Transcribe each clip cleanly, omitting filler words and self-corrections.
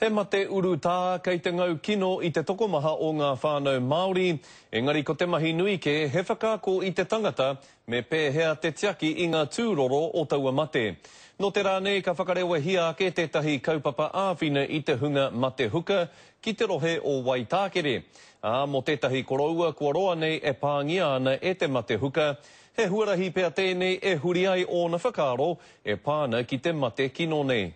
He mate urutā kei te ngau kino i te tokomaha o ngā whānau Māori, engari ko te mahi nui kē he whakaako i te tangata me pēhea te tiaki i ngā tūroro o taua mate. Nō te rā nei ka whakarewahia ake tētahi kaupapa āwhina i te hunga mate huka ki te rohe o Waitākere. Ā, mō tētahi koroua kua roa nei e pāngia ana e te mate huka, he huarahi pea tēnei e huri ai ōna whakaaro e pā ana ki te mate kino nei.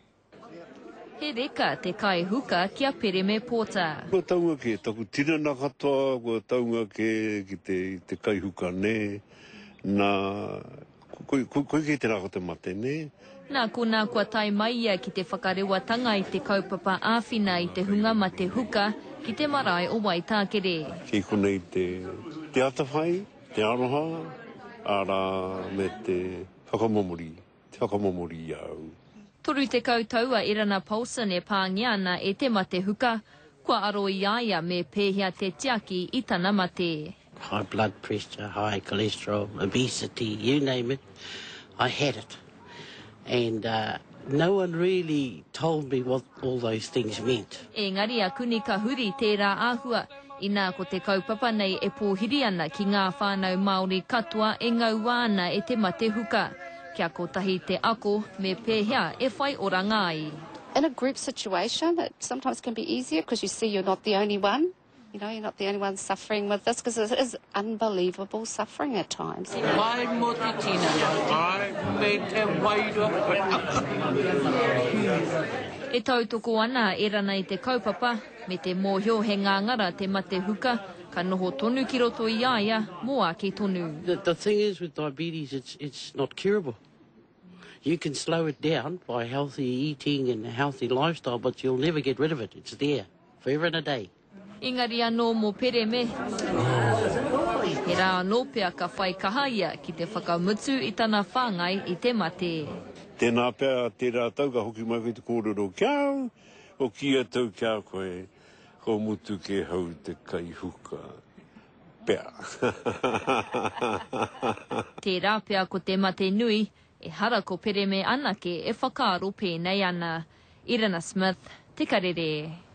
He reka te kai huka ki a Pereme Porter. Kua taunga kē taku tinana katoa, kua taunga kē ki te, te kai huka nē, nā, koi, koi, koi kē te rā ko te mate nē. Nā konā kua tae mai ia ki te whakarewatanga i te kaupapa āwhina i te hunga mate huka ki te marae o Waitākere. Kei konei te, te atawhai, te aroha, arā, me te whakamomori. Te whakamomori i a au. 30 tau a Erana Polson e pāngia ana e te mate huka, kua aro i a ia me pēhea te tiaki i tana mate. High blood pressure, high cholesterol, obesity, you name it, I had it. And no one really told me what all those things meant. Engari a Kuni ka huri tērā āhua, inā ko te kaupapa nei e pōhiri ana ki ngā whānau Māori katoa e ngaua ana e te mate huka, kia kotahi te ako me pēhea e whai oranga ai. In a group situation it sometimes can be easier because you see you're not the only one. You know, you're not the only one suffering with this because it is unbelievable suffering at times. Pai mo te tinana, ai, me te wairua. E tautoko ana a Erana i te kaupapa, me te mōhio he ngāngara te mate huka, ka noho tonu ki roto i a ia mō ake tonu. The, the thing is with diabetes, it's, it's not curable. You can slow it down by healthy eating and a healthy lifestyle, but you'll never get rid of it. It's there, forever and a day. Engari anō mō Pereme, he rā anō pea ka whai kaha ia ki te whakamutu i tana whāngai i te mate. Tēnā pea tērā tau ka hoki mai koe te kōrero ki a au, o kī atu au ki a koe, kua mutu kē hau te kai huka pea. Tērā pea ko te mate nui, ehara ko Pereme anake e whakaaro pēnei ana. Irina Smith, Te Karere.